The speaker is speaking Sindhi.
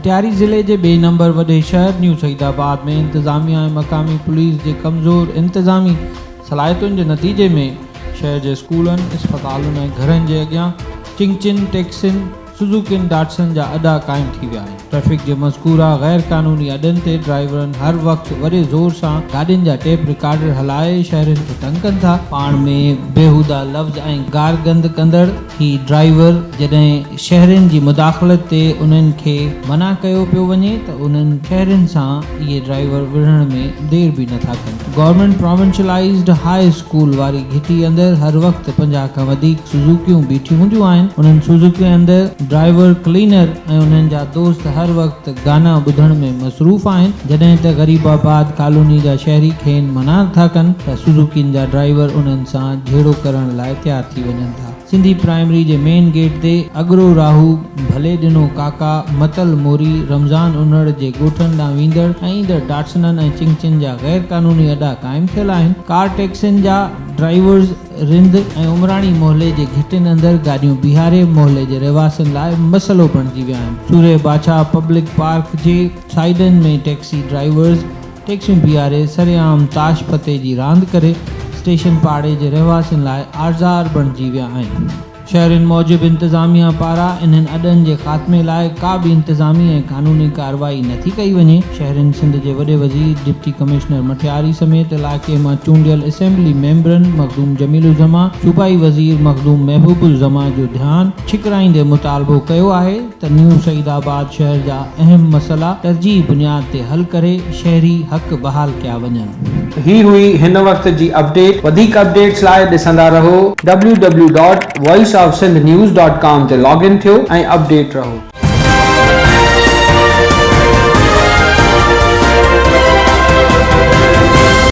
مٽياري ضلعي جي ٻئي نمبر وڏي شهر نيو سعيد آباد ۾ انتظاميا ۽ مقامي پوليس جي ڪمزور انتظامي صلاحيتن جي نتيجي ۾ شهر جي اسڪولن، اسپتالن ۽ گهرن جي اڳيان چنگچين، ٽيڪسين، سوزوڪين، ڊاٽسن جا اڏا قائم ٿي ويا آهن. ٽريفڪ جي مذڪوره غير قانوني اڏن تي ڊرائيورن هر وقت وڏي زور سان گاڏين جا ٽيپ رڪارڊر هلائي شهرين کي تنگ ڪن ٿا. پاڻ ۾ بيهودا لفظ ۽ گارگند ڪندڙ هي ڊرائيور جڏهن شهرين جي مداخلت تي انهن کي منع ڪيو پيو وڃي ته انهن شهرين سان اهي ڊرائيور وڙهڻ ۾ دير به نٿا ڪن. گورنمينٽ پراونشلائيزڊ هاء اسڪول واري گهٽي اندر هر وقت 50 کان وڌيڪ سوزوڪيون بيٺيون هونديون آهن. انهن سوزوڪين اندر ڊرائيور، ڪلينر ۽ انهن جا دوست هر وقت گانا ٻڌڻ ۾ مصروف آهن. جڏهن ته غريب آباد ڪالوني جا شهري کين منع ٿا ڪن ته سوزوڪين جا ڊرائيور انهن سان جهيڙو ڪرڻ لاء تيار ٿي وڃن ٿا. سنڌي پرائمري جي مين گيٽ تي اڳرو راهو، ڀلي ڏنو ڪاڪا، متل موري، رمضان انڙ جي ڳوٺن ڏانهن ويندڙ ۽ ايندڙ ڊاٽسنن ۽ چنگچين جا غير قانوني اڏا قائم ٿيل آهن. ڪار ٽيڪسين جا ڊرائيورز رند ۽ عمراڻي محلي جي گهٽين اندر گاڏيون بيهاري محلي جي رهواسين لاء مسئلو بڻجي ويا آهن. سورهيه بادشاهه پبلڪ پارڪ جي سائيڊن ۾ ٽيڪسي ڊرائيورز ٽيڪسيون بيهاري سرعام تاش پتي جي راند ڪري اسٽيشن پاڙي جي رهواسين لاء آزار بڻجي ويا آهن. شهرين موجب انتظاميا پاران انهن اڏن جي خاتمي لاء ڪا به انتظامي ۽ قانوني ڪارروائي نٿي ڪئي وڃي. شهرين سنڌ جي وڏي وزير، ڊپٽي ڪمشنر مٽياري سميت علائقي مان چونڊيل اسيمبلي ميمبرن مخدوم جميل الزمان، صوبائي وزير مخدوم محبوب الزمان جو ڌيان ڇڪرائيندي مطالبو ڪيو آهي ته نيو سعيد آباد شهر جا اهم مسئلا ترجيحي بنياد تي حل ڪري شهري حق بحال ڪيا وڃن. هي هئي هن وقت جي اپڊيٽ وڌيڪ اپڊيٽس لاء ڏسندا رهو W W dot voice of Sindh news dot com تي لاگ ان ٿيو ۽ اپڊيٽ رهو.